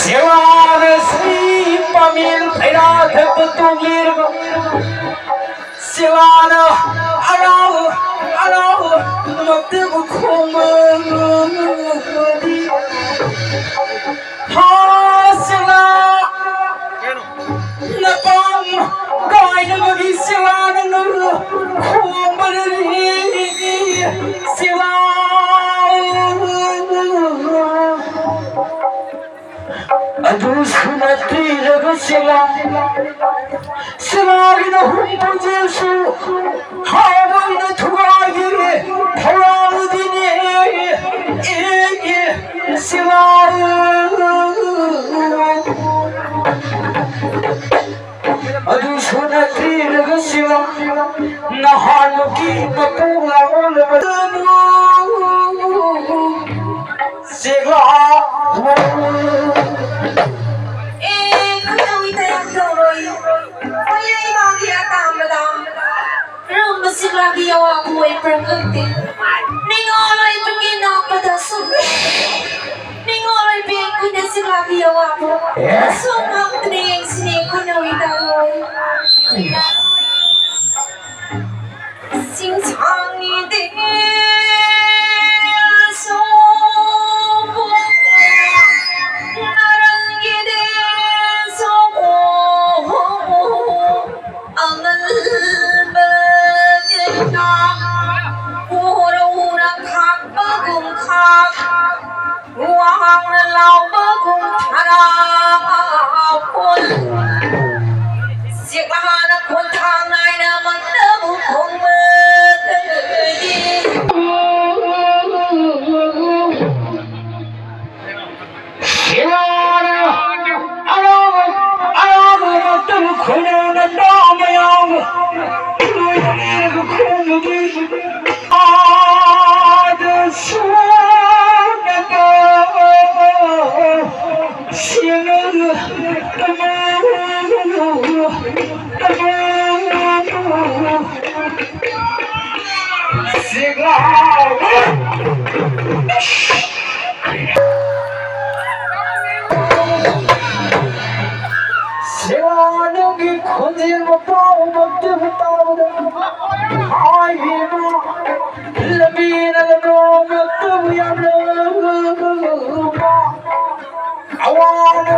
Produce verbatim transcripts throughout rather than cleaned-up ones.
ꯁꯤꯂꯥꯅ ꯁꯤ ꯄꯥꯃꯦꯟ ꯐꯩꯔꯥ ꯊꯛꯄ ꯇꯣꯡꯂꯤꯔꯕ ꯁꯤꯂꯥꯅ ꯑꯔꯥꯎ ꯑꯔꯥꯎ ꯃꯛꯇꯕꯨ ꯈꯣꯡꯕꯗꯤ ꯍꯥ ꯁꯤꯂꯥ ꯅꯄꯥꯝ ꯀꯥꯏꯅꯕꯒꯤ ꯁꯤꯂꯥꯅ ꯅꯪ ꯈꯣꯡꯕꯗꯤ ꯁꯤꯂꯥ ꯑꯗꯨꯁꯨ ꯅꯠꯇ꯭ꯔꯤꯔꯒ ꯁꯤꯂꯥ ꯁꯤꯂꯥꯒꯤꯅ ꯍꯨꯝꯐꯨꯁꯤꯁꯨ ꯍꯥꯎꯕꯅ ꯊꯨꯒꯥꯏꯒꯤ ꯊꯧꯔꯥꯡꯗꯤꯅꯦ ꯁꯤꯂꯥ ꯑꯗꯨꯁꯨ ꯅꯠꯇ꯭ꯔꯤꯔꯒ ꯁꯤꯂꯥ ꯅꯍꯥꯟꯃꯨꯛꯀꯤ ꯃꯄꯨ ꯂꯥꯡꯑꯣꯜꯂꯕꯗꯅꯨ ꯁꯤꯂꯥ ꯑꯦ ꯈꯨꯗꯧ ꯏꯇꯌꯥꯝ ꯇꯧꯔꯣꯏ ꯍꯣꯏ ꯏꯃꯥꯒꯤ ꯑꯇꯥꯡꯕꯗ ꯔꯝꯕ ꯁꯤꯂꯥꯒꯤ ꯑꯋꯥꯕ ꯑꯣꯏꯕ꯭ꯔꯥ ꯈꯪꯗꯦ ꯅꯤꯡꯉꯣꯜ ꯑꯣꯏꯕꯒꯤ ꯅꯥꯛꯄꯗ ꯁꯨꯝ ꯅꯤꯡꯉꯣꯜ ꯑꯣꯏꯕꯤ ꯑꯩꯈꯣꯏꯅ ꯁꯤꯂꯥꯒꯤ ꯑꯋꯥꯕ ꯁꯨꯝ ꯍꯪꯗꯅ ꯌꯦꯡꯁꯤꯅꯦ ꯈꯨꯗꯧ ꯏꯇꯌꯥꯝ ꯇꯧꯔꯣꯏ ꯁꯤꯡꯁꯥꯡꯅꯤꯗꯦ ꯁꯣ ꯅꯔꯪꯒꯤꯗꯦ ꯁꯣ ꯑꯉꯜꯕ ꯎꯔ ꯎꯔ ꯈꯥꯛꯄꯒꯨꯝ ꯈꯥꯛ ꯋꯥꯡꯅ ꯂꯥꯎꯕꯒꯨꯝ ꯍꯔꯥꯎ ꯆꯦꯛꯂꯥꯅ ꯈꯣꯟꯊꯥꯡ ꯅꯥꯏꯅ ꯃꯛꯇꯕꯨ ꯈꯣꯡꯕꯗꯤ ꯁꯤꯂꯥꯅ ꯑꯔꯥꯕ ꯑꯔꯥꯕ ꯃꯛꯇꯕꯨ ꯈꯣꯏꯅꯅ ꯇꯥꯕ ꯌꯥꯎꯕ ꯏꯔꯣꯏꯕ ꯂꯩꯔꯒ ꯈꯣꯡꯕꯗꯤ ꯈꯣꯟꯖꯦꯜ ꯃꯄꯥꯎꯃꯛꯇꯕꯨ ꯇꯥꯕꯗ ꯍꯥꯏꯕꯤꯕ ꯂꯝꯕꯤꯅ ꯂꯝꯂꯣꯡꯃꯛꯇꯕꯨ ꯌꯥꯝꯂꯕ ꯑꯋꯥꯡꯕ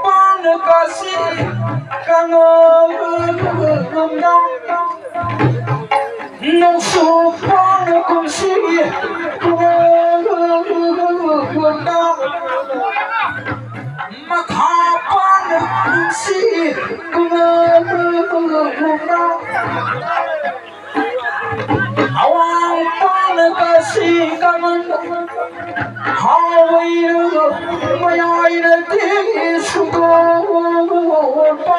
ꯄꯥꯡꯅ ꯀꯥꯁꯤ ꯀꯪꯂꯒꯨꯝꯅ ꯅꯣꯡꯆꯨꯞ ꯄꯥꯡꯅ ꯀꯨꯝꯁꯤ ꯀꯪꯂꯒꯨꯝꯅ ꯃꯈꯥ ꯄꯥꯡꯅ ꯅꯨꯡꯁꯤ ꯀꯨꯝꯂꯒꯨꯝꯅ ꯑꯋꯥꯡ ꯄꯥꯡꯅ ꯀꯥꯁꯤ ꯀꯃꯟ ꯍꯥꯎꯕꯩꯔꯨ ꯃꯌꯥꯏꯅ ꯇꯦꯡꯉꯤ ꯁꯨꯡꯗꯣꯛꯄ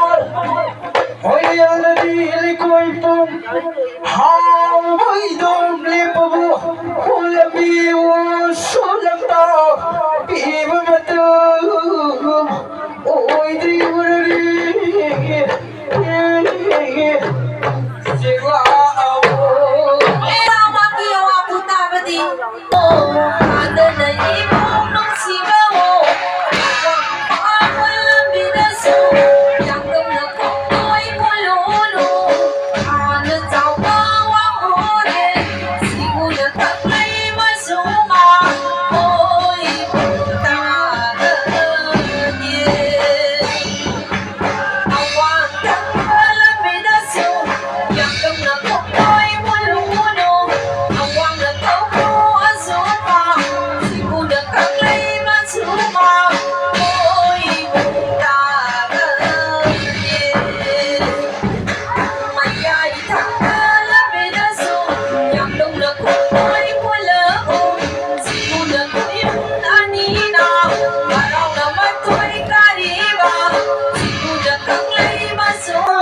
ꯍꯣꯏ ꯑꯜꯂꯗꯤ ꯂꯩꯀꯣꯏ ꯄꯨꯝ ꯍꯥꯎꯕ ꯏꯗꯣꯝ ꯂꯦꯞꯄꯕꯨ ꯍꯣꯜꯂꯝꯃꯤ ꯁꯣꯜꯂꯝꯕ ꯄꯤꯕ ꯃꯇꯝ ꯑꯣꯏꯗ꯭ꯔꯤꯕꯅꯤ꯫ ꯆꯦꯛꯂꯥꯛꯑꯕꯣ꯫ ꯏꯃꯥꯒꯤ ꯑꯋꯥꯕꯨ ꯇꯥꯕꯗꯤ ꯍꯥꯟꯅꯅ ꯏꯕꯨꯡ ꯅꯨꯡꯁꯤꯕꯋꯣ꯫ ꯂꯝꯕꯤꯗꯁꯨ ꯌꯥꯡꯗꯧꯅ ꯈꯣꯡꯂꯣꯏ ꯈꯣꯜꯂꯨꯅꯨ꯫ ꯍꯥꯟꯅ ꯆꯥꯎꯕ ꯋꯥꯍꯣꯔꯦ꯫ ꯁꯤꯒꯨꯅ ꯀꯛꯂꯩ ꯃꯆꯨ ꯃꯥ ꯑꯣꯏꯕꯨ ꯇꯥꯔꯒꯦ꯫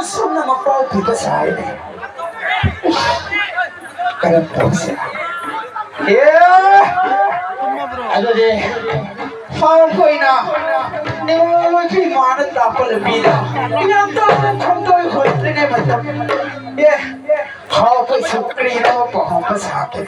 ꯁꯣꯝꯅ ꯃꯄꯥꯎ ꯄꯤꯕ ꯁꯥꯏꯅꯦ꯫ ꯀꯔꯝ ꯇꯧꯁꯤꯔ? ꯑꯦ! ꯑꯗꯨꯗꯤ ꯐꯥꯎꯈꯣꯏꯅ ꯅꯤꯉꯣꯜ ꯃꯆꯤꯟ ꯃꯥꯅ ꯇꯥꯛꯄ ꯂꯝꯕꯤꯗ ꯌꯥꯝ ꯇꯧꯅ ꯈꯣꯡꯗꯣꯏ ꯍꯣꯏꯗ꯭ꯔꯤꯉꯩ ꯃꯇꯝ꯫ ꯑꯦ! ꯐꯥꯎꯈꯣꯏꯁꯨ ꯀꯔꯤꯅꯣ ꯄꯥꯎꯍꯣꯡꯕ ꯁꯥꯈꯤ꯫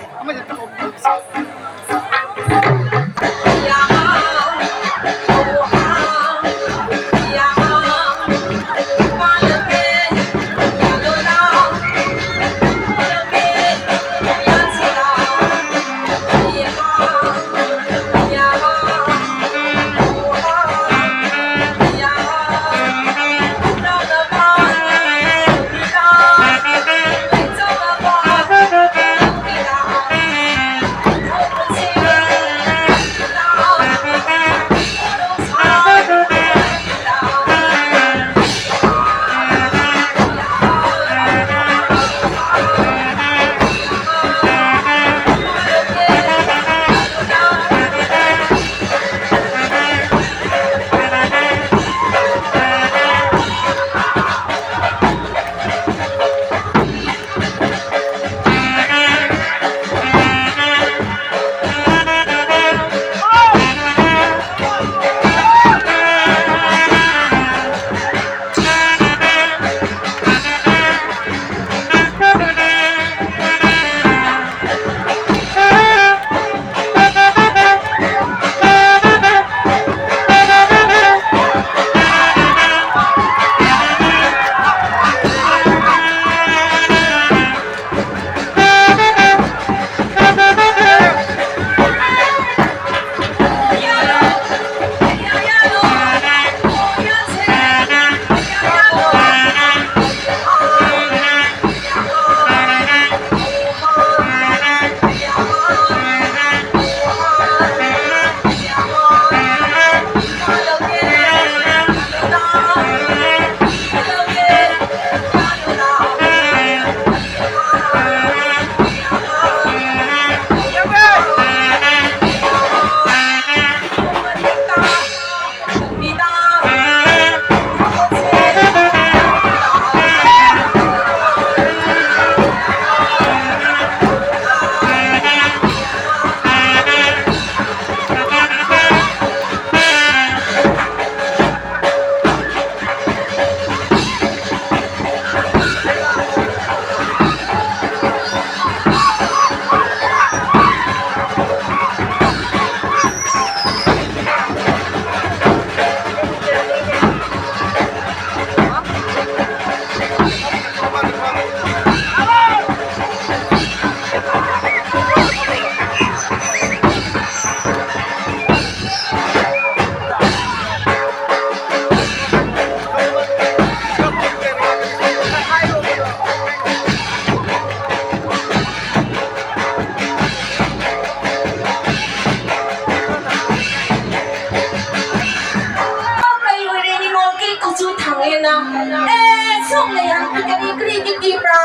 ꯑꯦ, ꯁꯣꯝꯅ ꯌꯥꯝ ꯀꯤꯒꯅꯤ, ꯀꯔꯤꯒꯤ ꯀꯤꯕ꯭ꯔꯥ?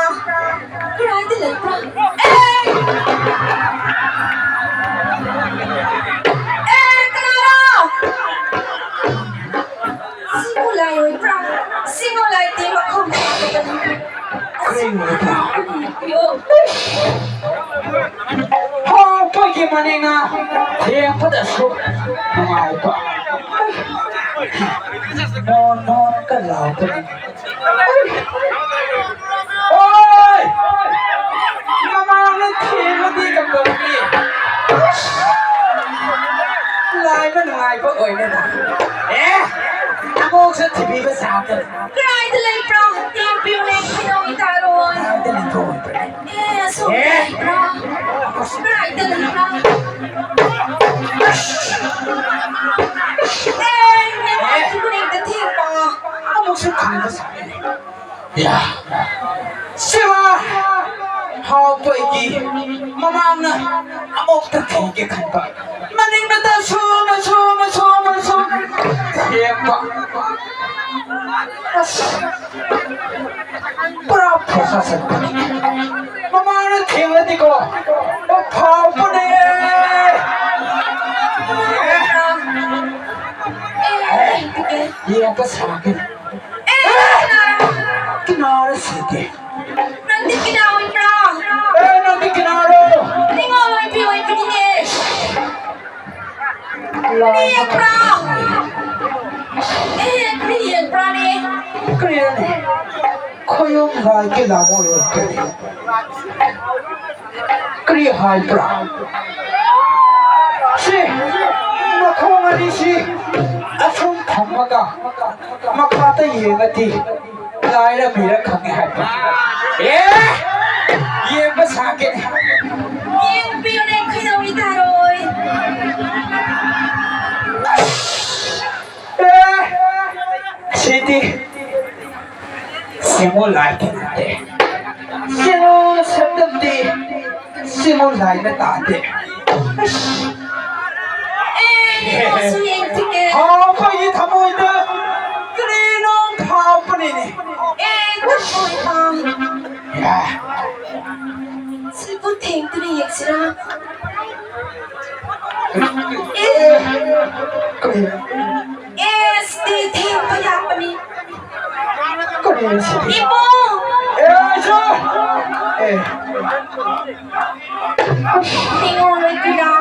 ꯀꯗꯥꯏꯗ ꯂꯩꯕ꯭ꯔꯥ? ꯑꯦ! ꯑꯦ, ꯀꯅꯥꯔꯣ? ꯁꯤꯕꯨ ꯂꯥꯏ ꯑꯣꯏꯕ꯭ꯔꯥ? ꯁꯤꯕꯨ ꯂꯥꯏ ꯇꯦꯝꯕ ꯈꯣꯡ ꯀꯔꯤꯅꯣ? ꯌꯣ꯫ ꯍꯣ, ꯑꯩꯈꯣꯏꯒꯤ ꯃꯅꯤꯡꯅ ꯊꯦꯡꯕꯗꯁꯨ ꯅꯨꯡꯉꯥꯏꯕ꯫ ꯅꯣꯟ ꯅꯣꯟꯒ ꯂꯥꯎꯗꯅ꯫ ꯑꯣꯏ! ꯃꯃꯥꯡꯗ ꯊꯦꯡꯉꯗꯤ ꯀꯝꯗꯧꯅꯤ? ꯂꯥꯏꯕ ꯅꯨꯡꯉꯥꯏꯕ ꯑꯣꯏꯅꯗ꯫ ꯑꯦ! ꯑꯃꯨꯛꯁꯨ ꯊꯤꯕꯤꯕ ꯁꯥꯕꯗ꯫ ꯀꯗꯥꯏꯗ ꯂꯩꯕ꯭ꯔꯣ? ꯇꯦꯝꯕꯤꯌꯨꯅꯦ, ꯈꯣꯏꯗꯧ ꯇꯥꯔꯣꯏ꯫ ꯀꯗꯥꯏꯗ ꯂꯩꯕ꯭ꯔꯣ? ꯑꯦ, ꯑꯁꯣꯝꯗ ꯑꯦ! ꯂꯩꯕ꯭ꯔꯣ? ꯀꯗꯥꯏꯗ ꯂꯩꯕ꯭ꯔꯣ? ꯑꯦ, ꯅꯪ ꯑꯦ! ꯈꯨꯅꯦꯛꯇ ꯊꯦꯡꯕ꯫ ꯑꯃꯨꯛꯁꯨ ꯈꯪꯕ ꯁꯥꯏꯅꯦ꯫ ꯌꯥ꯫ ꯁꯤꯃ ꯍꯥꯎꯕꯒꯤ ꯃꯃꯥꯡꯅ ꯑꯃꯨꯛꯇ ꯊꯦꯡꯒꯦ ꯈꯟꯕ꯫ ꯃꯅꯤꯡꯗ ꯁꯨꯝ, ꯁꯨꯝ, ꯁꯨꯝ, ꯁꯨꯝ ꯊꯦꯡꯕ꯫ ꯑꯁ, ꯄꯨꯔꯥ ꯐꯣꯁꯥ ꯆꯠꯄꯅꯤ꯫ ꯃꯃꯥꯡꯗ ꯊꯦꯡꯂꯗꯤꯀꯣ, ꯐꯥꯎꯕꯅꯦ꯫ ꯌꯦꯡꯕ ꯁꯥꯒꯦ꯫ ꯀꯅꯥꯔ ꯁꯤꯗꯤ? ꯅꯪꯗꯤ ꯀꯅꯥ ꯑꯣꯏꯕ꯭ꯔꯥ? ꯑꯦ, ꯅꯪꯗꯤ ꯀꯅꯥꯔꯣ? ꯅꯤꯡꯉꯣꯜ ꯑꯣꯏꯕꯤ ꯑꯣꯏꯕꯅꯤꯅꯦ꯫ ꯀꯔꯤ ꯌꯦꯛꯄ꯭ꯔꯥ? ꯑꯦ, ꯀꯔꯤ ꯌꯦꯛꯄ꯭ꯔꯥꯅꯦ? ꯀꯔꯤꯔꯅꯦ? ꯈꯣꯏꯌꯨꯝ ꯂꯥꯏꯒꯤ ꯂꯥꯡꯑꯣꯏ ꯑꯣꯏꯔꯛꯀꯅꯤ꯫ ꯀꯔꯤ ꯍꯥꯏꯕ꯭ꯔꯥ? ꯁꯤ ꯃꯈꯣꯡ ꯑꯅꯤꯁꯤ ꯑꯁꯨꯝ ꯊꯝꯃꯒ ꯃꯈꯥꯗ ꯌꯦꯡꯉꯗꯤ ꯂꯥꯏꯔ ꯃꯤꯔ ꯈꯪꯉꯦ ꯍꯥꯏꯕ꯫ ꯑꯦ! ꯌꯦꯡꯕ ꯁꯥꯒꯦꯅꯦ꯫ ꯌꯦꯡꯕꯤꯌꯨꯅꯦ, ꯈꯣꯏꯗꯧ ꯇꯥꯔꯣꯏ꯫ ꯑꯦ! ꯁꯤꯗꯤ ꯁꯤꯃꯨ ꯂꯥꯏꯗꯤ ꯅꯠꯇꯦ꯫ ꯁꯤꯃꯨ ꯁꯛꯇꯝꯗꯤ ꯁꯤꯃꯨ ꯂꯥꯏꯅ ꯇꯥꯗꯦ꯫ ꯑꯦ, ꯅꯤꯡꯉꯣꯜꯁꯨ ꯌꯦꯡꯊꯤꯒꯦ꯫ ꯍꯥꯎꯕꯒꯤ ꯊꯃꯣꯏꯗ ꯀꯔꯤꯅꯣ ꯐꯥꯎ ꯁꯤꯕꯨ ꯊꯦꯡꯗꯨꯅ ꯌꯦꯡꯁꯤꯔꯥ? ꯑꯦ! ꯀꯔꯤ? ꯑꯦ, ꯁꯤꯗꯤ ꯊꯦꯡꯕ ꯌꯥꯕꯅꯤ꯫ ꯀꯔꯤ ꯁꯤꯗꯤ? ꯏꯕꯨꯡ! ꯑꯦ, ꯑꯩꯁꯨ! ꯑꯦ꯫ ꯅꯤꯡꯉꯣꯜ ꯑꯣꯏꯕꯤꯔꯥ?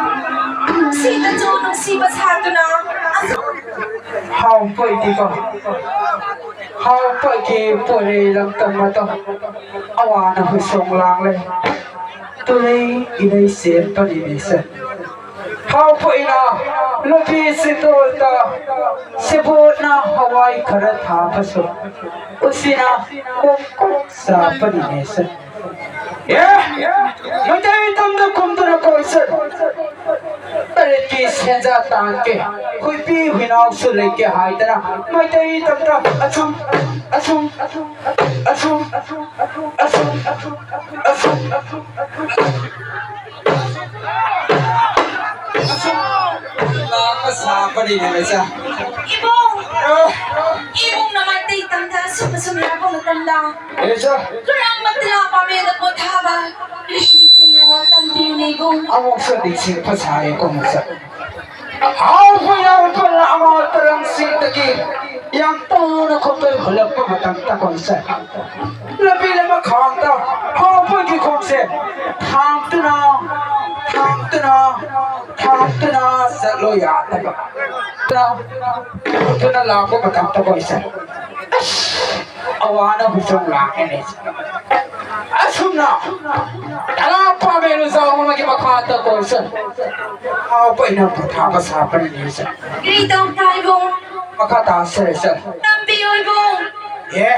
ꯁꯤꯗꯁꯨ ꯅꯨꯡꯁꯤꯕ ꯁꯥꯗꯨꯅ ꯑꯁꯨꯛ ꯍꯥꯎ ꯄꯣꯏꯗꯤꯀꯣ꯫ ꯍꯥꯎ ꯄꯣꯏꯒꯤ ꯄꯣꯔꯦ ꯂꯝꯇꯝ ꯃꯇꯝ꯫ ꯑꯋꯥꯅ ꯍꯨꯏꯁꯣꯡ ꯂꯥꯡꯂꯦ꯫ ꯇꯨꯔꯩ ꯏꯔꯩ ꯆꯦꯟꯕꯅꯤꯅꯦꯁꯦ꯫ ꯍꯥꯎ ꯄꯣꯏꯅ ꯅꯨꯄꯤ ꯁꯤꯇꯣꯜꯇ ꯁꯤꯕꯣꯠꯅ ꯍꯋꯥꯏ ꯈꯔ ꯊꯥꯕꯁꯨ ꯎꯁꯤꯅ ꯀꯣꯛ ꯀꯣꯛ ꯆꯥꯕꯅꯤꯅꯦꯁꯦ꯫ ꯑꯦ! ꯃꯩꯇꯩ ꯇꯝꯗ ꯀꯨꯝꯗꯨꯅ ꯀꯣꯏꯁꯦ꯫ ꯇꯔꯦꯠꯀꯤ ꯁꯦꯟꯖꯥ ꯇꯥꯟꯒꯦ, ꯍꯨꯏꯄꯤ ꯍꯨꯏꯅꯥꯎꯁꯨ ꯂꯩꯒꯦ ꯍꯥꯏꯗꯅ ꯃꯩꯇꯩ ꯇꯝꯗ ꯑꯁꯨꯝ, ꯑꯁꯨꯝ, ꯑꯁꯨꯝ, ꯑꯁꯨꯝ, ꯑꯁꯨꯝ, ꯑꯁꯨꯝ ꯂꯥꯛꯄ ꯁꯥꯕꯅꯤꯅꯦ, ꯃꯆꯥ꯫ ꯏꯕꯨꯡ! ꯑ꯫ ꯏꯕꯨꯡꯅ ꯃꯩꯇꯩ ꯇꯝꯗ ꯑꯁꯨꯝ ꯑꯁꯨꯝ ꯂꯥꯛꯄ ꯃꯇꯝꯗ ꯑꯦ, ꯁꯥ꯫ ꯀꯔꯝꯕ ꯇꯔꯥ ꯄꯥꯃꯦꯟꯗ ꯄꯣꯊꯥꯕ ꯂꯤꯁꯤꯡ ꯊꯦꯡꯅꯕ ꯇꯝꯕꯤꯌꯨꯅꯦ, ꯏꯕꯨꯡ꯫ ꯑꯃꯨꯛꯁꯨ ꯅꯤꯡꯁꯤꯡꯕ ꯁꯥꯏꯌꯦꯀꯣ, ꯃꯆꯥ꯫ ꯍꯥꯎꯕ ꯌꯥꯎꯔꯛꯄ ꯑꯃ ꯇꯔꯪꯁꯤꯡꯗꯒꯤ ꯌꯥꯝ ꯇꯥꯅ ꯈꯣꯠꯇꯣꯏ ꯍꯨꯜꯂꯛꯄ ꯃꯇꯝꯗ ꯀꯣꯟꯁꯦ꯫ ꯂꯝꯕꯤ ꯂꯝꯈꯥꯡꯗ ꯍꯥꯎꯕꯒꯤ ꯈꯣꯡꯁꯦ ꯊꯥꯡꯗꯨꯅ, ꯊꯥꯡꯗꯨꯅ, ꯊꯥꯡꯗꯨꯅ ꯆꯠꯂꯣ ꯌꯥꯗꯕ꯫ ꯊꯥꯡꯗꯨꯅ ꯂꯥꯛꯄ ꯃꯇꯝꯗ ꯀꯣꯟꯁꯦ꯫ ꯑꯁ! ꯑꯋꯥꯅ ꯍꯨꯏꯁꯣꯡ ꯂꯥꯡꯉꯦꯅꯦ꯫ ꯑꯁꯨꯝꯅ ꯇꯔꯥ ꯄꯥꯃꯦꯟ ꯂꯨꯖꯥꯎ ꯑꯃꯒꯤ ꯃꯈꯥꯗ ꯀꯣꯏꯁꯟ ꯍꯥꯎꯕ ꯑꯩꯅ ꯄꯣꯊꯥꯕ ꯁꯥꯕꯅꯤꯅꯦ, ꯁꯥ꯫ ꯀꯔꯤ ꯇꯧ ꯇꯥꯏꯕꯣ? ꯃꯈꯥ ꯇꯥꯁꯦ, ꯁꯥ꯫ ꯇꯝꯕꯤꯌꯨ ꯏꯕꯨꯡ꯫ ꯑꯦ,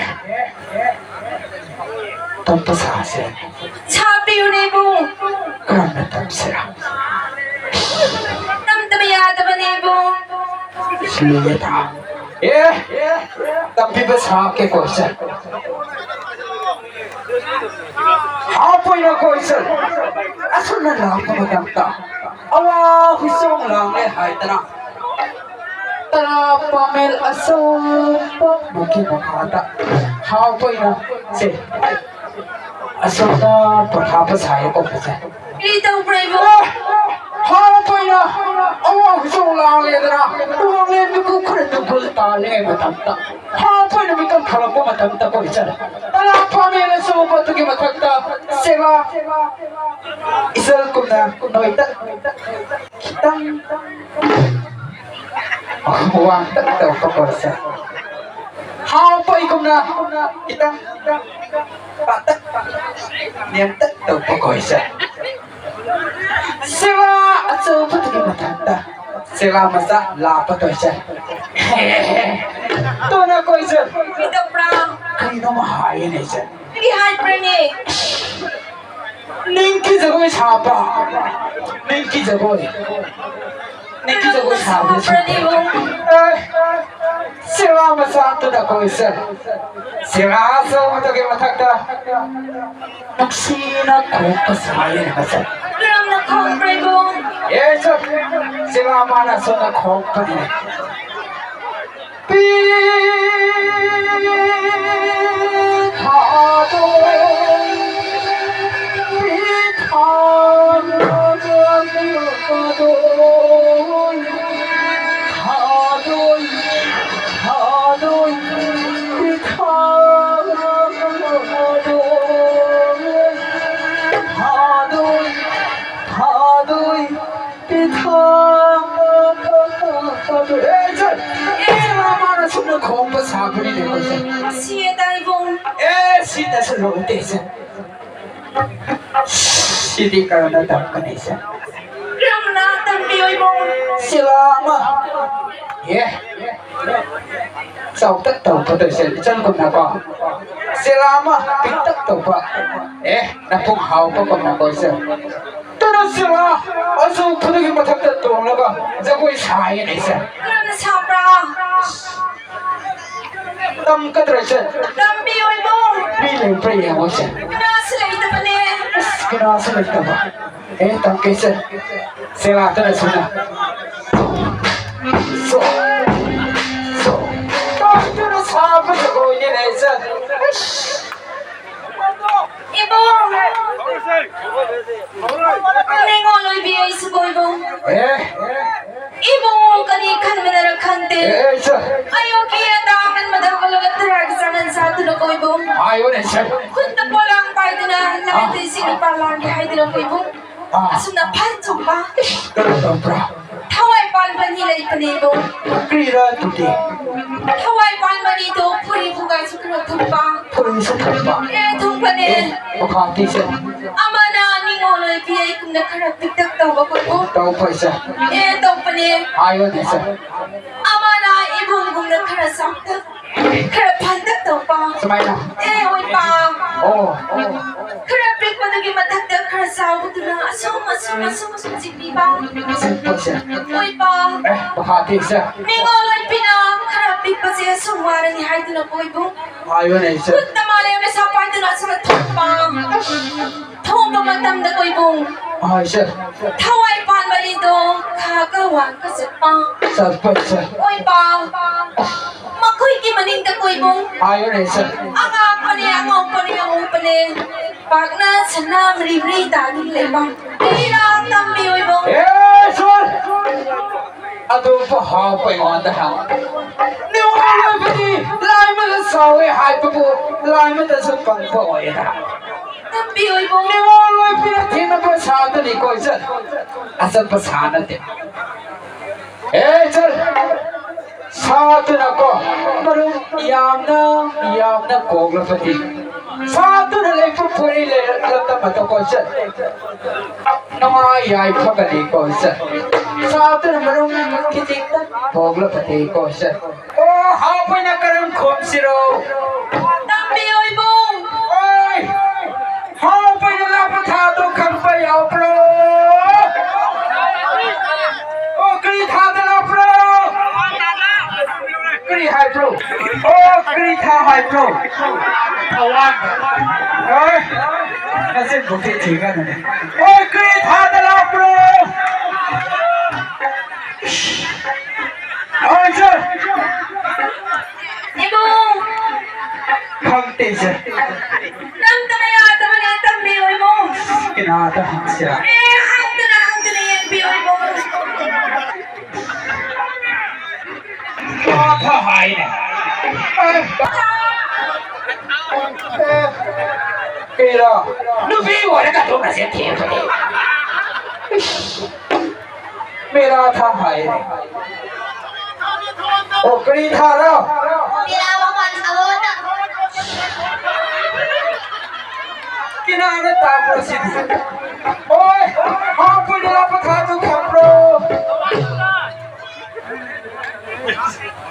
ꯇꯝꯕ ꯁꯥꯁꯦ꯫ ꯁꯥꯕꯤꯌꯨꯅꯦ ꯏꯕꯨꯡ꯫ ꯀꯔꯝꯅ ꯇꯝꯁꯤꯔꯥ? ꯇꯝꯗꯕ ꯌꯥꯗꯕꯅꯦ ꯏꯕꯨꯡ꯫ ꯁꯤꯂꯨꯕ ꯊꯥ꯫ ꯑꯦ, ꯇꯝꯕꯤꯕ ꯁꯥꯀꯦ ꯀꯣꯏꯁꯟ꯫ ꯍꯥꯞꯄꯣꯏꯅ ꯀꯣꯏꯁꯟ꯫ ꯑꯁꯨꯝꯅ ꯂꯥꯛꯄ ꯃꯇꯝꯗ ꯑꯋꯥ ꯍꯨꯏꯁꯣꯡ ꯂꯥꯡꯂꯦ ꯍꯥꯏꯗꯅ ꯇꯔꯥ ꯄꯥꯃꯦꯜ ꯑꯆꯧꯕ ꯑꯃꯒꯤ ꯃꯈꯥꯗ ꯍꯥꯞꯄꯣꯏꯅ ꯁꯦ꯫ ꯑꯁꯣꯝꯗ ꯄꯣꯊꯥꯕ ꯁꯥꯏꯌꯦ ꯀꯣꯛꯄꯁꯦ꯫ ꯀꯔꯤ ꯇꯧꯕ꯭ꯔꯥ ꯏꯕꯨꯡ? ꯑꯦ, ꯍꯥꯎ ꯄꯩꯅ ꯑꯋꯥꯡ ꯆꯣꯡ ꯂꯥꯡꯂꯦꯗꯅ, ꯇꯣꯡꯂꯦꯟꯗꯨꯕꯨ ꯈꯔ ꯇꯨꯡꯈꯨꯜ ꯇꯥꯜꯂꯤꯉꯩ ꯃꯇꯝꯗ, ꯍꯥꯎ ꯄꯩꯅ ꯃꯤꯀꯞ ꯊꯣꯛꯂꯛꯄ ꯃꯇꯝꯗ ꯀꯣꯏ ꯆꯠꯂꯦ꯫ ꯇꯔꯥ ꯐꯥꯃꯦꯅ ꯆꯣꯡꯕꯗꯨꯒꯤ ꯃꯊꯛꯇ ꯁꯦꯕꯥ ꯏꯆꯜ ꯀꯨꯝꯅ ꯅꯣꯏꯇꯛ ꯈꯤꯇꯪ ꯋꯥꯡꯇꯛ ꯇꯧꯕ ꯀꯣꯏ ꯆꯠꯂꯦ꯫ ꯍꯥꯎ ꯄꯩꯒꯨꯝꯅ ꯈꯤꯇꯪ ꯄꯥꯇꯛ ꯅꯦꯝꯇꯛ ꯇꯧꯕ ꯀꯣꯏꯁꯦ꯫ ꯁꯦꯂꯥ ꯑꯆꯧꯕꯗꯨꯒꯤ ꯃꯊꯛꯇ ꯁꯦꯂꯥ ꯃꯆꯥ ꯂꯥꯞꯄ ꯇꯣꯏꯁꯦ꯫ ꯇꯣꯅ ꯀꯣꯏꯁꯦ꯫ ꯀꯩꯗꯧꯕ꯭ꯔꯥ? ꯀꯩꯅꯣꯝꯃ ꯍꯥꯏꯌꯦꯅꯦ ꯑꯩꯁꯦ꯫ ꯀꯔꯤ ꯍꯥꯏꯕ꯭ꯔꯅꯦ? ꯅꯤꯡꯀꯤ ꯖꯒꯣꯏ ꯁꯥꯕ꯫ ꯅꯤꯡꯀꯤ ꯖꯒꯣꯏ꯫ ꯅꯤꯡꯀꯤ ꯖꯒꯣꯏ ꯁꯥꯕ꯫ ꯁꯥꯕ꯭ꯔꯅꯦ ꯏꯕꯨꯡ? ꯑꯦ, ꯁꯦꯂꯥ ꯃꯆꯥ ꯑꯝꯇ ꯇꯧꯁꯦ꯫ ꯁꯦꯂꯥ ꯑꯆꯧꯕꯗꯨꯒꯤ ꯃꯊꯛꯇ ꯅꯨꯡꯁꯤꯅ ꯈꯣꯡꯄ ꯁꯥꯏꯌꯦ ꯃꯁꯛ꯫ ꯀꯔꯝꯅ ꯈꯣꯡꯕ꯭ꯔꯥ ꯏꯕꯨꯡ? ꯑꯦ, ꯁꯦꯂꯥ ꯃꯥꯅ ꯁꯣꯝꯗ ꯈꯣꯡꯄꯅꯤ꯫ ꯄꯤ ꯊꯥꯗꯣꯏ, ꯄꯤ ꯊꯥꯗꯣꯏ, ꯊꯥꯗꯣꯏ, ꯊꯥꯗꯣꯏ, ꯄꯤ ꯊꯥꯗꯣꯏ, ꯊꯥꯗꯣꯏ, ꯊꯥꯗꯣꯏ, ꯄꯤ ꯊꯥꯗꯣꯏ꯫ ꯑꯦ, ꯏꯆꯟ! ꯑꯦ, ꯃꯥꯅ ꯁꯨꯝꯅ ꯈꯣꯡꯕ ꯁꯥꯕꯅꯤꯅꯦ, ꯏꯆꯟ꯫ ꯁꯤꯌꯦ ꯇꯥꯏꯕꯨꯡ꯫ ꯑꯦ, ꯁꯤ ꯇꯁꯜꯂꯣ, ꯏꯆꯟ꯫ ꯁꯤꯗꯤ ꯀꯔꯝꯅ ꯇꯝꯒꯅꯤ, ꯏꯆꯟ? ꯀꯔꯝꯅ ꯇꯝꯕꯤꯌꯣ ꯏꯕꯨꯡ? ꯁꯤꯂꯥ ꯑꯃ꯫ ꯑꯦ, ꯆꯥꯎꯇꯛ ꯇꯧꯕꯗꯣ ꯏꯆꯟ, ꯏꯆꯟꯒꯨꯝꯅꯀꯣ꯫ ꯁꯤꯂꯥ ꯑꯃ ꯄꯤꯛꯇꯛ ꯇꯧꯕ꯫ ꯑꯦ, ꯅꯄꯨꯛ ꯍꯥꯎꯕꯒꯨꯝꯅꯀꯣ ꯏꯆꯟ꯫ ꯇꯨꯅ ꯁꯤꯂꯥ ꯑꯆꯧꯕꯗꯨꯒꯤ ꯃꯊꯛꯇ ꯇꯣꯡꯂꯒ ꯖꯒꯣꯏ ꯁꯥꯏꯌꯦꯅꯦ ꯏꯆꯟ꯫ ꯀꯔꯝꯅ ꯁꯥꯕ꯭ꯔꯥ? ꯇꯝꯒꯗ꯭ꯔꯥ ꯏꯆꯟ? ꯇꯝꯕꯤꯌꯣ ꯏꯕꯨꯡ꯫ ꯃꯤ ꯂꯩꯕ꯭ꯔꯥ ꯌꯦꯡꯉꯣ ꯏꯆꯟ꯫ ꯀꯅꯥꯁꯨ ꯂꯩꯇꯕꯅꯦ꯫ ꯑꯁ, ꯀꯅꯥꯁꯨ ꯂꯩꯇꯕ꯫ ꯑꯦ, ꯇꯝꯒꯦ ꯏꯆꯟ꯫ ꯁꯦꯂꯥꯗꯨꯅ ꯁꯨꯝꯅ꯫ ꯁꯣ, ꯁꯣ꯫ ꯇꯥꯏꯗꯨꯅ ꯁꯥꯕ ꯖꯒꯣꯏꯅꯤꯅꯦ ꯏꯆꯟ꯫ ꯑꯁ꯫ ꯏꯕꯨꯡ꯫ ꯅꯤꯡꯉꯣꯜ ꯑꯣꯏꯕꯤ ꯑꯩꯁꯨ ꯀꯣꯏꯕꯨꯡ꯫ ꯑꯦ꯫ ꯏꯕꯨꯡꯉꯣ ꯀꯔꯤ ꯈꯟꯕꯅꯔ ꯈꯪꯗꯦ꯫ ꯑꯦ, ꯑꯦ, ꯏꯆꯥ꯫ ꯑꯌꯨꯛꯀꯤ ꯑꯇꯥ ꯑꯉꯟꯕꯗ ꯍꯧꯒꯠꯂꯒ ꯇꯔꯥꯒꯤ ꯆꯥꯉꯟ ꯆꯥꯗꯨꯅ ꯀꯣꯏꯕꯨꯡ꯫ ꯍꯥꯏꯌꯣꯅꯦ, ꯏꯆꯥ꯫ ꯈꯨꯠꯇ ꯄꯣꯂꯥꯡ ꯄꯥꯏꯗꯨꯅ ꯂꯥꯏꯗ ꯏꯁꯤꯡ ꯏꯄꯥ ꯂꯥꯟꯒꯦ ꯍꯥꯏꯗꯨꯅ ꯀꯣꯏꯕꯨꯡ꯫ ꯑꯥ꯫ ꯑꯁꯨꯝꯅ ꯐꯟ ꯆꯣꯡꯕ꯫ ꯀꯔꯝ ꯇꯧꯕ꯭ꯔꯥ? ꯊꯋꯥꯏ ꯄꯥꯟꯕ ꯑꯅꯤ ꯂꯩꯕꯅꯦꯕꯣ꯫ ꯀꯔꯤꯔ ꯑꯗꯨꯗꯤ? ꯊꯋꯥꯏ ꯄꯥꯟꯕ ꯑꯅꯤꯗꯣ ꯐꯨꯔꯤ ꯐꯨꯒꯥꯏꯁꯨ ꯈꯔ ꯊꯨꯝꯕ꯫ ꯐꯨꯔꯤꯁꯨ ꯊꯨꯝꯕ? ꯑꯦ, ꯊꯨꯝꯕꯅꯦ꯫ ꯑꯦ, ꯃꯈꯥ ꯇꯤꯁꯦ꯫ ꯑꯃꯅ ꯅꯤꯡꯉꯣꯜ ꯑꯣꯏꯕꯤ ꯑꯩꯒꯨꯝꯅ ꯈꯔ ꯄꯤꯛꯇꯛ ꯇꯧꯕ ꯀꯣꯏꯕꯨꯡ꯫ ꯇꯧ ꯐꯩꯁꯦ꯫ ꯑꯦ, ꯇꯧꯕꯅꯦ꯫ ꯍꯥꯏꯌꯣꯅꯦ ꯁꯦ꯫ ꯑꯃꯅ ꯏꯕꯨꯡꯒꯨꯝꯅ ꯈꯔ ꯆꯥꯎꯇꯛ꯫ ꯈꯔ ꯐꯟꯇꯛ ꯇꯧꯕ꯫ ꯁꯨꯃꯥꯏꯅ? ꯑꯦ, ꯑꯣꯏꯄꯥ꯫ ꯑꯣ, ꯑꯣ꯫ ꯈꯔ ꯄꯤꯛꯄꯗꯨꯒꯤ ꯃꯊꯛꯇ ꯈꯔ ꯆꯥꯎꯕꯗꯨꯅ ꯑꯁꯨꯝ, ꯑꯁꯨꯝ, ꯑꯁꯨꯝ, ꯑꯁꯨꯝ ꯆꯤꯛꯄꯤꯕ꯫ ꯆꯤꯛꯄꯁꯦ꯫ ꯑꯣꯏꯄꯥ꯫ ꯑꯦ, ꯃꯈꯥ ꯇꯤꯁꯦ꯫ ꯅꯤꯡꯉꯣꯜ ꯑꯣꯏꯕꯤꯅ ꯈꯔ ꯄꯤꯛꯄꯁꯦ ꯑꯁꯨꯝ ꯋꯥꯔꯅꯤ ꯍꯥꯏꯗꯨꯅ ꯀꯣꯏꯕꯨꯡ꯫ ꯍꯥꯏꯌꯣꯅꯦ ꯏꯆꯦ꯫ ꯈꯨꯠꯇ ꯃꯥꯂꯦꯝ ꯂꯩꯁꯥ ꯄꯥꯏꯗꯨꯅ ꯑꯁꯨꯝꯅ ꯊꯣꯛꯄ꯫ ꯊꯣꯛꯄ ꯃꯇꯝꯗ ꯀꯣꯏꯕꯨꯡ꯫ ꯍꯣꯏ, ꯏꯆꯦ꯫ ꯊꯋꯥꯏ ꯄꯥꯟꯕ ꯑꯅꯤꯗꯣ ꯈꯥꯒ ꯋꯥꯡꯒ ꯆꯠꯄ꯫ ꯆꯠꯄ, ꯏꯆꯦ꯫ ꯑꯣꯏꯄꯥ꯫ ꯃꯈꯣꯏꯒꯤ ꯃꯅꯤꯡꯗ ꯀꯣꯏꯕꯨꯡ꯫ ꯍꯥꯏꯌꯨꯅꯦ, ꯏꯆꯦ꯫ ꯑꯉꯥꯡꯄꯅꯦ, ꯑꯉꯧꯄꯅꯦ, ꯑꯉꯧꯄꯅꯦ꯫ ꯄꯥꯛꯅ ꯁꯅꯥ ꯃꯔꯤ ꯃꯔꯤ ꯇꯥꯗꯨꯅ ꯂꯩꯕ꯫ ꯀꯔꯤꯔꯥ ꯇꯝꯕꯤ ꯑꯣꯏꯕꯨꯡ? ꯑꯦ, ꯏꯆꯦ! ꯑꯗꯨꯕꯨ ꯍꯥꯎꯕ ꯑꯩꯉꯣꯟꯗ ꯍꯪ꯫ ꯅꯤꯡꯉꯣꯜ ꯑꯣꯏꯕꯗꯤ ꯂꯥꯏꯃꯗ ꯆꯥꯎꯋꯦ ꯍꯥꯏꯕꯕꯨ ꯂꯥꯏꯃꯗꯁꯨ ꯄꯪꯕ ꯑꯣꯏꯗ꯫ ꯇꯝꯕꯤ ꯑꯣꯏꯕꯨꯡ꯫ ꯅꯤꯡꯉꯣꯜ ꯑꯣꯏꯕꯤꯅ ꯊꯦꯡꯅꯕ ꯁꯥꯗꯅꯤꯀꯣ, ꯏꯆꯟ꯫ ꯑꯆꯠꯄ ꯁꯥ ꯅꯠꯇꯦ꯫ ꯑꯦ, ꯏꯆꯟ! ꯁꯥꯗꯨꯅꯀꯣ, ꯃꯔꯨꯝ ꯌꯥꯝꯅ, ꯌꯥꯝꯅ ꯀꯣꯛꯂꯕꯗꯤ, ꯁꯥꯗꯨꯅ ꯂꯩꯄꯨꯡ ꯐꯣꯏꯔꯤ ꯂꯩꯔꯛꯂꯕꯗ ꯃꯇꯧꯀꯣ, ꯏꯆꯟ꯫ ꯅꯃꯥ ꯌꯥꯏꯐꯕꯅꯤꯀꯣ, ꯏꯆꯟ꯫ ꯁꯥꯗꯨꯅ ꯃꯔꯨꯝ ꯈꯤꯇꯪ ꯀꯣꯛꯂꯕꯗꯤꯀꯣ, ꯏꯆꯟ꯫ ꯑꯣ, ꯍꯥꯎꯕꯅ ꯀꯔꯝ ꯈꯣꯝꯁꯤꯔꯣ? ꯇꯝꯕꯤ ꯑꯣꯏꯕꯨꯡ꯫ ꯑꯣꯏ! ꯍꯥꯎꯕꯅ ꯂꯥꯛꯄ ꯊꯥꯗꯣ ꯈꯪꯕ ꯌꯥꯎꯕ꯭ꯔꯣ? ꯑꯣ, ꯀꯔꯤ ꯊꯥꯗ ꯂꯥꯛꯄ꯭ꯔꯣ? ꯀꯔꯤ ꯍꯥꯏꯕ꯭ꯔꯣ? ꯑꯣ, ꯀꯔꯤ ꯊꯥ ꯍꯥꯏꯕ꯭ꯔꯣ? ꯊꯋꯥꯟ꯫ ꯑꯣꯏ! ꯅꯆꯤꯟ ꯄꯨꯛꯆꯦꯜ ꯊꯤꯒꯅꯨꯅꯦ꯫ ꯑꯣ, ꯀꯔꯤ ꯊꯥꯗ ꯂꯥꯛꯄ꯭ꯔꯣ? ꯑꯣꯏ, ꯁꯥꯔ꯫ ꯏꯕꯨꯡ! ꯈꯪꯗꯦ, ꯁꯥꯔ꯫ ꯅꯪ ꯇꯃꯌꯥ ꯇꯃꯅꯦ ꯇꯝꯕꯤ ꯑꯣꯏꯕꯨꯡ꯫ ꯑꯦ, ꯍꯥꯎꯇꯅ, ꯍꯥꯎꯇꯅ ꯌꯦꯟ ꯄꯤꯌꯣ ꯏꯕꯣꯛ꯫ ꯃꯥ ꯈꯔ ꯍꯥꯏꯅꯦ꯫ ꯀꯩꯔꯣ? ꯅꯨꯄꯤ ꯑꯣꯏꯔꯒ ꯑꯗꯨꯝ ꯃꯁꯦꯟ ꯊꯦꯝꯕꯅꯦ꯫ ꯏꯁ, ꯃꯦꯔꯥ ꯊꯥ ꯍꯥꯏꯅꯦ꯫ ꯑꯣ, ꯀꯔꯤ ꯊꯥꯔꯣ? ꯃꯦꯔꯥ ꯃꯃꯥꯟ ꯊꯥꯔꯣꯅ꯫ ꯀꯅꯥꯅ ꯇꯥꯛꯄ꯭ꯔꯣ ꯁꯤꯗꯤ? ꯑꯣꯏ, ꯃꯍꯥꯛꯄꯨ ꯂꯥꯛꯄ ꯊꯥꯗꯨ ꯈꯪꯕ꯭ꯔꯣ?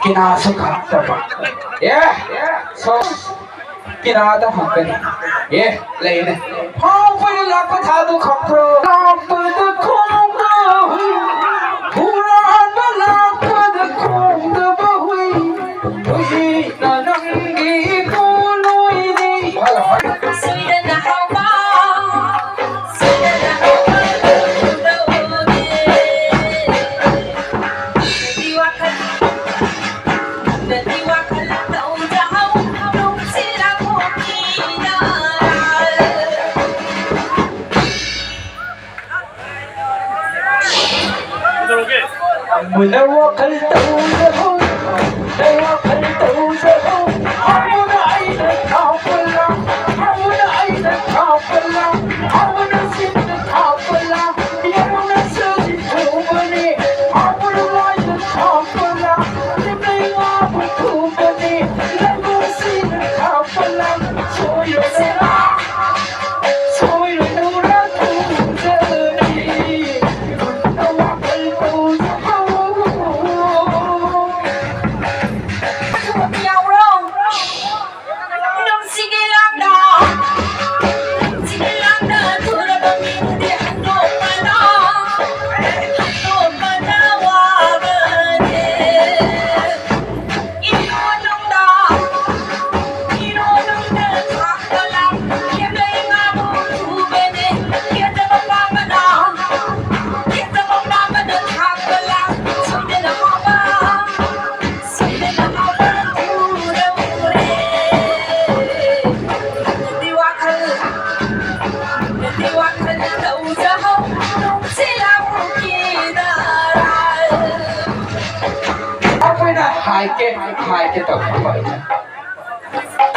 ꯀꯅꯥꯁꯨ ꯈꯪꯗꯕ꯫ ꯑꯦ, ꯁꯣ-, ꯀꯅꯥꯗ ꯍꯪꯒꯅꯤ? ꯑꯦ, ꯂꯩꯅꯦ꯫ ꯃꯍꯥꯛꯄꯨ ꯂꯥꯛꯄ ꯊꯥꯗꯨ ꯈꯪꯕ꯭ꯔꯣ? ꯂꯥꯛꯄꯗ ꯈꯣꯡꯕ ꯍꯨꯏ, ꯍꯨꯔꯥꯟꯕ ꯂꯥꯛꯄꯗ ꯈꯣꯡꯗꯕ ꯍꯨꯏ꯫ ꯍꯧꯖꯤꯛꯅ ꯅꯪꯒꯤ ꯀꯣꯂꯣꯏꯅꯤ꯫ ꯁꯣꯏꯗꯅ ꯍꯥꯎꯕ, ꯁꯣꯏꯗꯅ ꯍꯥꯎꯕ ꯇꯧꯔꯒꯦ꯫ ꯅꯪꯒꯤ ꯋꯥꯈꯜ, ꯅꯪꯒꯤ ꯋꯥꯈꯜ ꯇꯧꯖꯍꯧ, ꯅꯨꯡꯁꯤꯔꯕ ꯃꯤꯅ꯫ ꯀꯩꯗꯧꯔꯒꯦ? ꯑꯃꯨꯟꯅ ꯋꯥꯈꯜ ꯇꯧꯖꯍꯧ, ꯑꯃꯨꯟꯅ ꯋꯥꯈꯜ ꯇꯧꯖꯍꯧ, ꯑꯃꯨꯟꯅ ꯑꯩꯅ ꯊꯥꯞꯄꯂꯥ, ꯑꯃꯨꯟꯅ ꯑꯩꯅ ꯊꯥꯞꯄꯂꯥ, ꯑꯃꯨꯟꯅ ꯁꯤꯟꯅ ꯊꯥꯞꯄꯂꯥ, ꯌꯥꯝꯅ ꯁꯖꯤ ꯊꯨꯕꯅꯤ, ꯑꯃꯨꯟꯅ ꯂꯥꯏꯅ ꯊꯥꯞꯄꯂꯥ, ꯂꯩꯉꯥꯛꯄꯨ ꯊꯨꯕꯅꯤ, ꯂꯩꯉꯥꯛꯁꯤꯅ ꯊꯥꯞꯄꯂꯥ, ꯁꯣꯏꯔꯣꯏꯗꯅ꯫ ꯍꯥꯏꯒꯦ, ꯍꯥꯏꯒꯦ ꯇꯧꯕ꯫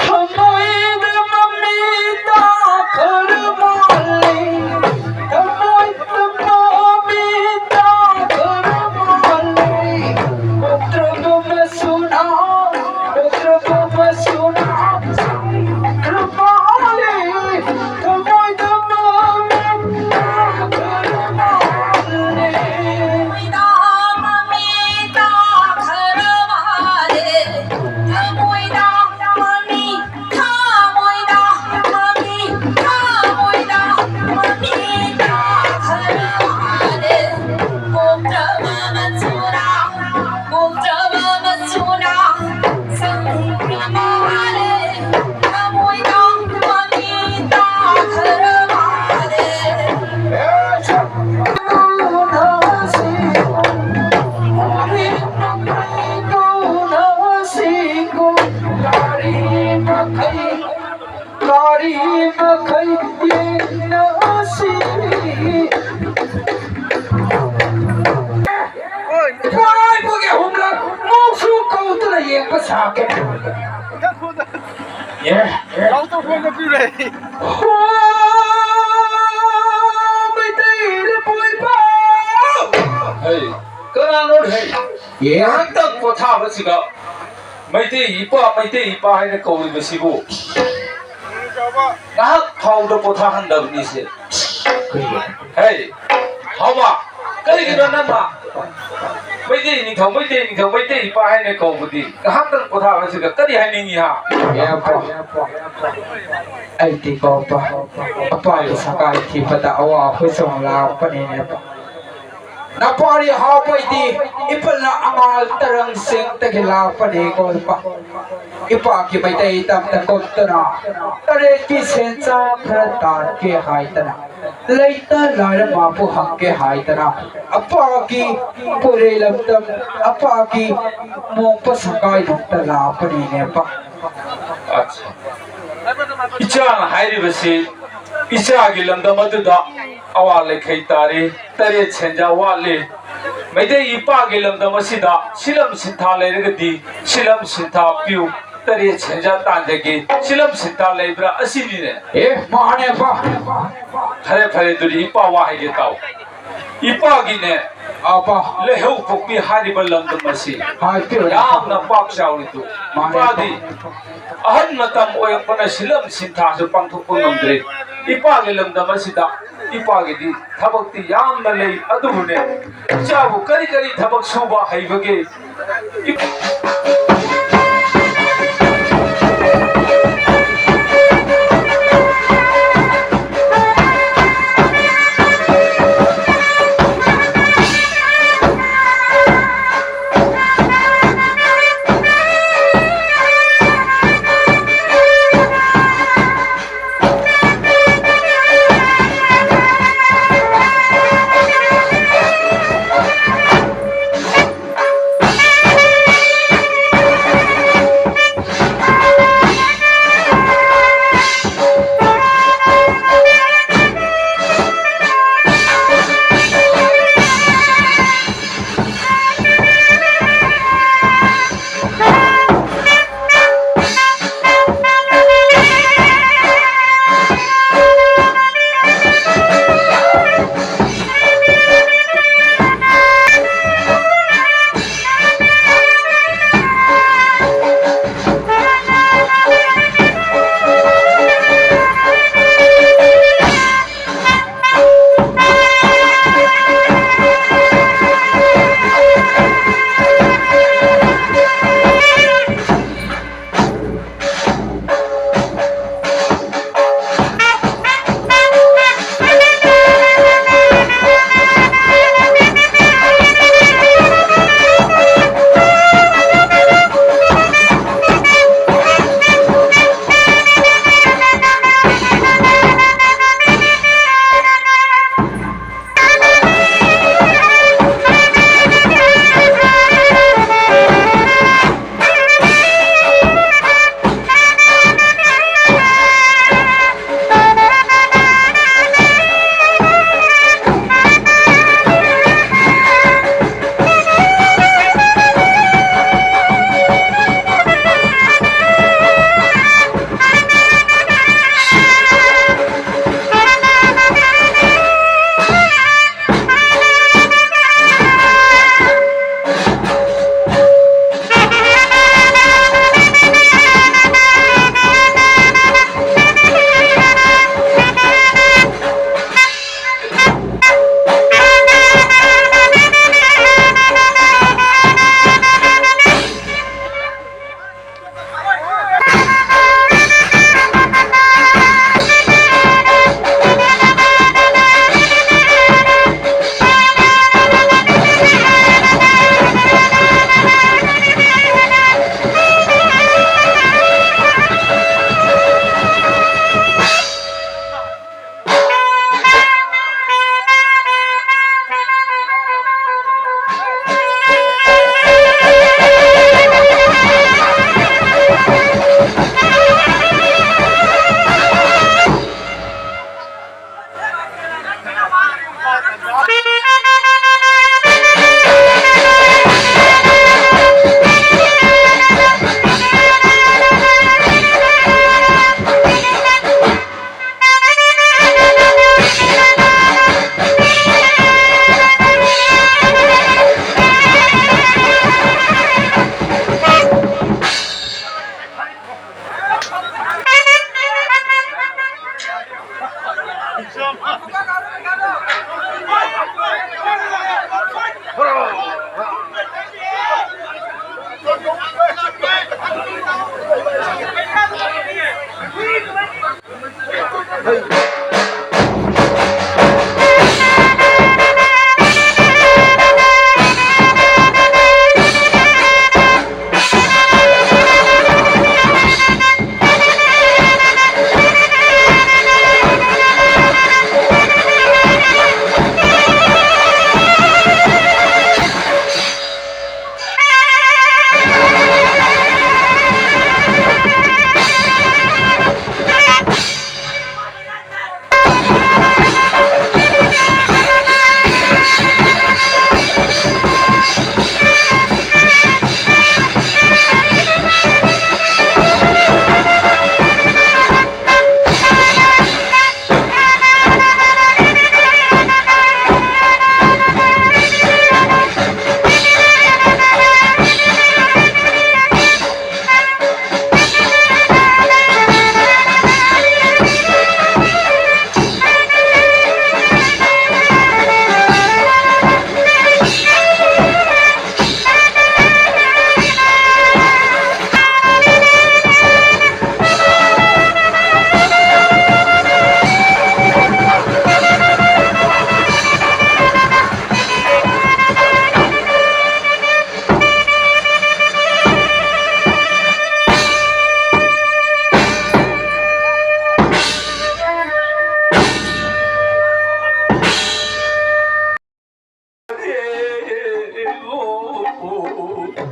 ꯊꯃꯣꯏꯗ ꯃꯃꯤ ꯇꯥꯈ꯭ꯔ ꯃꯥꯜꯂꯦ, ꯊꯃꯣꯏꯗ ꯃꯃꯤ ꯇꯥꯈ꯭ꯔ ꯃꯥꯜꯂꯦ꯫ ꯑꯣꯛꯇ꯭ꯔꯕ ꯃꯁꯨꯅ, ꯑꯣꯛꯇ꯭ꯔꯕ ꯃꯁꯨꯅ ꯁꯪꯈ꯭ꯔ ꯃꯥꯜꯂꯦ꯫ ꯊꯃꯣꯏꯗ ꯃꯃꯤ ꯇꯥꯈ꯭ꯔ ꯃꯥꯜꯂꯦ꯫ ꯒꯥꯔꯤ ꯃꯈꯩ ꯌꯦꯡꯅꯁꯤ꯫ ꯀꯥꯏꯕꯒꯤ ꯑꯍꯨꯝꯂꯛ ꯃꯨꯛꯁꯨ ꯀꯧꯗꯨꯅ ꯌꯦꯡꯕ ꯁꯥꯒꯦ꯫ ꯑꯦ, ꯑꯦ꯫ ꯍꯣ, ꯃꯩꯇꯩ ꯂꯨꯄꯣꯏꯕ! ꯍꯩ, ꯀꯅꯥꯅꯣ ꯍꯩ? ꯉꯥꯏꯍꯥꯛꯇꯪ ꯄꯣꯊꯥꯕꯁꯤꯗ ꯃꯩꯇꯩ ꯏꯄꯥ, ꯃꯩꯇꯩ ꯏꯄꯥ ꯍꯥꯏꯅ ꯀꯧꯔꯤꯕꯁꯤꯕꯨ ꯉꯥꯏꯍꯥꯛ ꯐꯥꯎꯗ ꯄꯣꯊꯥꯍꯟꯗꯕꯅꯤꯁꯦ꯫ ꯍꯩ, ꯍꯥꯎꯕ, ꯀꯔꯤꯒꯤꯅꯣ ꯅꯪꯅ ꯃꯩꯇꯩ ꯅꯤꯡꯊꯧ, ꯃꯩꯇꯩ ꯅꯤꯡꯊꯧ, ꯃꯩꯇꯩ ꯏꯄꯥ ꯍꯥꯏꯅ ꯀꯧꯕꯗꯤ ꯉꯥꯏꯍꯥꯛꯇꯪ ꯄꯣꯊꯥꯕꯁꯤꯗ ꯀꯔꯤ ꯍꯥꯏꯅꯤꯡꯉꯤ ꯍꯥ? ꯑꯦ ꯑꯄꯥ, ꯑꯩꯗꯤꯀꯣ ꯑꯄꯥ, ꯑꯄꯥꯒꯤ ꯁꯀꯥꯏ ꯊꯤꯕꯗ ꯑꯋꯥ ꯍꯣꯏꯆꯣꯡ ꯂꯥꯛꯄꯅꯤꯅꯦ ꯑꯄꯥ꯫ ꯅꯄꯥꯔꯤ ꯍꯥꯎꯕꯩꯗꯤ ꯏꯄꯜꯅ ꯑꯉꯥꯜ ꯇꯔꯪꯁꯤꯡꯗꯒꯤ ꯂꯥꯛꯄꯅꯦꯀꯣ ꯏꯄꯥ꯫ ꯏꯄꯥꯒꯤ ꯃꯩꯇꯩ ꯇꯝꯗ ꯀꯨꯝꯗꯨꯅ ꯇꯔꯦꯠꯀꯤ ꯁꯦꯟꯖꯥ ꯈꯔ ꯇꯥꯟꯒꯦ ꯍꯥꯏꯗꯅ, ꯂꯩꯇ ꯂꯥꯏꯔ ꯃꯥꯕꯨ ꯍꯪꯒꯦ ꯍꯥꯏꯗꯅ ꯑꯄꯥꯒꯤ ꯀꯣꯏꯔꯦ ꯂꯝꯗꯝ, ꯑꯄꯥꯒꯤ ꯃꯣꯡꯄ ꯁꯪꯒꯥꯏ ꯂꯝꯗ ꯂꯥꯛꯄꯅꯤꯅꯦꯕ꯫ ꯑꯠꯆꯥ꯫ ꯏꯆꯥꯅ ꯍꯥꯏꯔꯤꯕꯁꯤ ꯏꯆꯥꯒꯤ ꯂꯝꯗꯝ ꯑꯗꯨꯗ ꯑꯋꯥ ꯂꯩꯈꯩ ꯇꯥꯔꯤ, ꯇꯔꯦꯠ ꯁꯦꯟꯖꯥ ꯋꯥꯠꯂꯤ꯫ ꯃꯩꯇꯩ ꯏꯄꯥꯒꯤ ꯂꯝꯗꯝ ꯑꯁꯤꯗ ꯁꯤꯂꯝ ꯁꯤꯟꯊꯥ ꯂꯩꯔꯒꯗꯤ ꯁꯤꯂꯝ ꯁꯤꯟꯊꯥ ꯄꯤꯌꯨ, ꯇꯔꯦꯠ ꯁꯦꯟꯖꯥ ꯇꯥꯟꯖꯒꯦ, ꯁꯤꯂꯝ ꯁꯤꯟꯊꯥ ꯂꯩꯕ꯭ꯔꯥ ꯑꯁꯤꯅꯤꯅꯦ꯫ ꯑꯦ, ꯃꯥꯅꯦ ꯑꯄꯥ꯫ ꯐꯔꯦ, ꯐꯔꯦ, ꯑꯗꯨꯗꯤ ꯏꯄꯥ ꯋꯥ ꯍꯥꯏꯒꯦ ꯇꯥꯎ꯫ ꯏꯄꯥꯒꯤꯅꯦ, ꯑꯄꯥ꯫ ꯂꯩꯍꯧ ꯄꯣꯛꯄꯤ ꯍꯥꯏꯔꯤꯕ ꯂꯝꯗꯝ ꯑꯁꯤ ꯍꯥꯏꯕꯤꯌꯨ꯫ ꯌꯥꯝꯅ ꯄꯥꯛ ꯆꯥꯎꯔꯤꯗꯨ꯫ ꯃꯥꯅꯦ꯫ ꯏꯄꯥꯗꯤ ꯑꯍꯟ ꯃꯇꯝ ꯑꯣꯏꯔꯛꯄꯅ ꯁꯤꯂꯝ ꯁꯤꯟꯊꯥꯁꯨ ꯄꯥꯡꯊꯣꯛꯄ ꯉꯝꯗ꯭ꯔꯦ꯫ ꯏꯄꯥꯒꯤ ꯂꯝꯗꯝ ꯑꯁꯤꯗ ꯏꯄꯥꯒꯤꯗꯤ ꯊꯕꯛꯇꯤ ꯌꯥꯝꯅ ꯂꯩ, ꯑꯗꯨꯕꯨꯅꯦ, ꯏꯆꯥꯕꯨ ꯀꯔꯤ ꯀꯔꯤ ꯊꯕꯛ ꯁꯨꯕ ꯍꯩꯕꯒꯦ?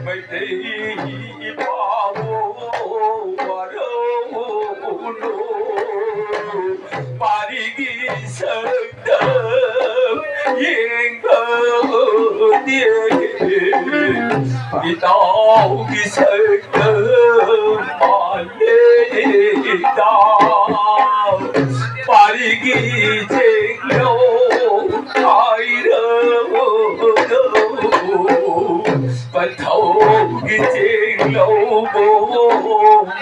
ꯃꯩꯇꯩ ꯏꯄꯥꯕꯨ ꯋꯥꯔꯧꯅꯨ꯫ ꯄꯥꯔꯤꯒꯤ ꯁꯛꯇꯝ ꯌꯦꯡꯕꯗꯤ ꯏꯇꯥꯎꯒꯤ ꯁꯛꯇꯝ ꯃꯥꯜꯂꯦꯗ꯫ ꯄꯥꯔꯤꯒꯤ ꯆꯦꯡꯂꯧ ꯍꯥꯏꯔꯕꯗꯣ ꯄꯟꯊꯧꯒꯤ ꯆꯦꯡꯂꯧꯕꯨ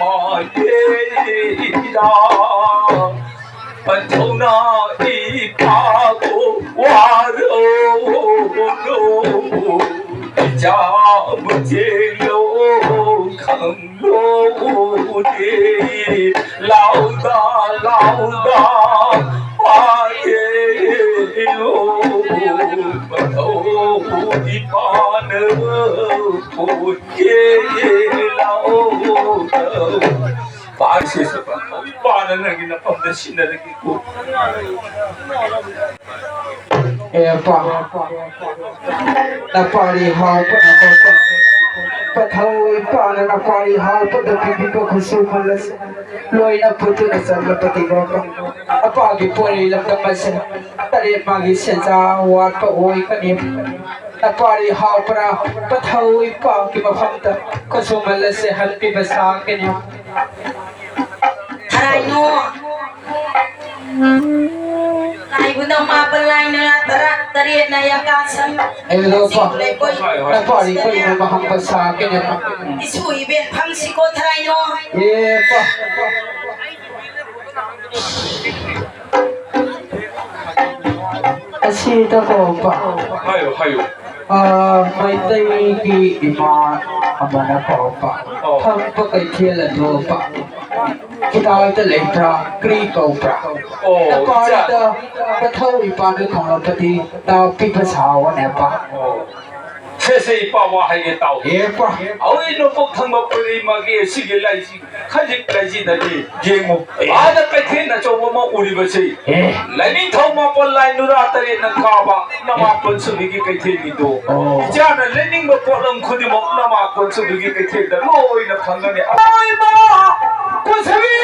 ꯃꯥꯜꯂꯦꯗ꯫ ꯄꯟꯊꯧꯅ ꯏꯄꯥꯕꯨ ꯋꯥꯔꯧꯅꯨ, ꯏꯆꯥꯕꯨ ꯆꯦꯡꯂꯧ ꯈꯪꯂꯣ꯫ ꯂꯥꯎꯗ ꯂꯥꯎꯗ ꯄꯥꯏꯌꯦ ꯂꯣ ꯃꯊꯧ ꯏꯄꯥꯅ ꯄꯣꯛꯀꯦ ꯂꯥꯎꯗ ꯄꯥꯏꯁꯦ ꯏꯄꯥꯅ ꯅꯪꯒꯤ ꯅꯐꯝꯗ ꯁꯤꯟꯅꯔꯒꯦꯀꯣ꯫ ꯑꯦ ꯑꯄꯥ, ꯅꯄꯥꯔꯤ ꯍꯥꯎꯄꯅ ꯄꯊꯧ ꯏꯄꯥꯅ ꯅꯄꯥꯔꯤ ꯍꯥꯎꯄꯗ ꯄꯤꯕꯤꯕ ꯈꯨꯠꯁꯨꯃꯜ ꯑꯁꯤ ꯂꯣꯏꯅ ꯄꯨꯠꯇꯨꯅ ꯆꯠꯂꯕꯗꯤ ꯂꯣꯄ ꯑꯄꯥꯒꯤ ꯄꯣꯠꯂꯤ ꯂꯝꯗꯝ ꯑꯁꯤ ꯇꯔꯦꯠ ꯃꯥꯒꯤ ꯁꯦꯟꯖꯥ ꯋꯥꯠꯄ ꯑꯣꯏꯒꯅꯤ꯫ ꯅꯄꯥꯔꯤ ꯍꯥꯎꯄꯅ ꯄꯊꯧ ꯏꯄꯥꯒꯤ ꯃꯐꯝꯗ ꯈꯨꯠꯁꯨꯃꯜ ꯑꯁꯤ ꯍꯟꯄꯤꯕ ꯁꯥꯒꯅꯤ꯫ ꯊꯔꯥꯏꯅꯣ꯫ ꯂꯥꯏꯕꯨꯅ ꯃꯥꯄꯜ ꯂꯥꯏꯅ ꯇꯔꯥ ꯇꯔꯦꯠꯅ ꯌꯥꯀꯥꯁꯪ꯫ ꯑꯦ ꯂꯣꯄ꯫ ꯂꯩꯄꯣꯏ꯫ ꯅꯄꯥꯔꯤ ꯀꯔꯤꯅꯣ ꯃꯍꯝꯕ ꯁꯥꯒꯅꯤ꯫ ꯏꯁꯨ ꯏꯕꯦꯟ ꯐꯝꯁꯤꯀꯣ ꯊꯔꯥꯏꯅꯣ꯫ ꯑꯦ ꯄ꯫ ꯑꯁꯤꯗ ꯀꯣꯄ꯫ ꯍꯥꯏꯌꯨ, ꯍꯥꯏꯌꯨ꯫ ꯑ, ꯃꯩꯇꯩꯒꯤ ꯏꯃꯥ ꯑꯃꯅ ꯀꯧꯔꯛꯄ꯫ ꯑꯣ꯫ ꯊꯝꯕ ꯀꯩꯊꯦꯜ ꯑꯗꯨ ꯄ-, ꯀꯗꯥꯏꯗ ꯂꯩꯕ꯭ꯔꯥ? ꯀꯔꯤ ꯀꯧꯕ꯭ꯔꯥ? ꯑꯣ, ꯅꯄꯥꯔꯤꯗ ꯏꯆꯥ꯫ ꯄꯊꯧ ꯏꯄꯥꯅ ꯈꯪꯂꯛꯄꯗꯤ ꯇꯥꯛꯄꯤꯕ ꯁꯥꯑꯣꯅꯦ ꯄ꯫ ꯑꯣ꯫ ꯁꯦ, ꯁꯦ, ꯏꯄꯥ ꯋꯥ ꯍꯥꯏꯒꯦ ꯇꯥꯎ꯫ ꯑꯦ ꯄ꯫ ꯑꯩ ꯅꯣꯡꯄꯣꯛ ꯊꯪꯕ ꯄꯨꯔꯅꯤꯃꯥꯒꯤ ꯁꯤꯒꯤ ꯂꯩꯁꯤ ꯈꯖꯤꯛ ꯂꯩꯁꯤꯗꯗꯤ ꯌꯦꯡꯉꯨ꯫ ꯑꯦ꯫ ꯑꯥꯗ ꯀꯩꯊꯦꯜ ꯑꯆꯧꯕ ꯑꯃ ꯎꯔꯤꯕꯁꯤ꯫ ꯑꯦ꯫ ꯂꯥꯏꯅꯤꯡꯊꯧ ꯃꯥꯄꯜ ꯂꯥꯏ ꯅꯨꯔꯥ ꯇꯔꯦꯠꯅ ꯀꯥꯕ ꯅꯃꯥꯄꯜ ꯁꯨꯕꯤꯒꯤ ꯀꯩꯊꯦꯜꯒꯤꯗꯣ꯫ ꯑꯣ꯫ ꯏꯆꯥꯅ ꯂꯩꯅꯤꯡꯕ ꯄꯣꯠꯂꯝ ꯈꯨꯗꯤꯡꯃꯛ ꯅꯃꯥꯄꯜ ꯁꯨꯕꯤꯒꯤ ꯀꯩꯊꯦꯜꯗ ꯂꯣꯏꯅ ꯐꯪꯒꯅꯤ꯫ ꯑꯣꯏꯃꯥ! ꯀꯣꯟꯁꯥꯕꯤ!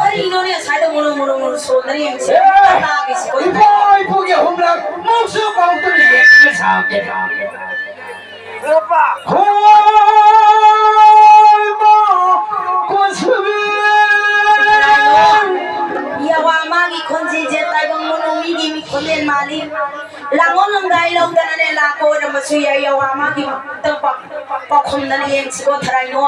ꯀꯔꯤꯅꯣꯅꯦ ꯉꯁꯥꯏꯗ ꯃꯨꯔꯨ ꯃꯨꯔꯨ ꯃꯨꯔꯨ ꯁꯣꯟꯅꯔꯤ ꯍꯥꯏꯕꯁꯦ? ꯑꯦ! ꯇꯥꯒꯦꯁꯤꯀꯣ꯫ ꯏꯄꯥ ꯏꯄꯨꯒꯤ ꯑꯍꯨꯝꯂꯛ ꯃꯣꯛꯁꯨ ꯀꯥꯎꯗꯅ ꯌꯦꯡꯕ ꯁꯥꯕꯅꯦ꯫ ꯍꯣꯏ, ꯃꯥ, ꯀꯣꯟꯁꯥꯕꯤ! ꯌꯥꯋꯥ ꯃꯥꯒꯤ ꯈꯣꯟꯖꯦꯜꯁꯦ ꯇꯥꯏꯕꯪ ꯃꯅꯨꯡ ꯃꯤꯒꯤ ꯃꯤ ꯈꯣꯟꯖꯦꯜ ꯃꯥꯜꯂꯤ꯫ ꯂꯥꯡꯑꯣ ꯅꯨꯡꯗꯥꯏ ꯂꯧꯗꯅꯅꯦ ꯂꯥꯛꯄ ꯑꯣꯏꯔꯝꯕꯁꯨ ꯌꯥꯏ꯫ ꯌꯥꯋꯥ ꯃꯥꯒꯤ ꯄꯥꯎꯈꯨꯝꯗꯅ ꯌꯦꯡꯁꯤꯀꯣ ꯊꯔꯥꯏꯅꯣ꯫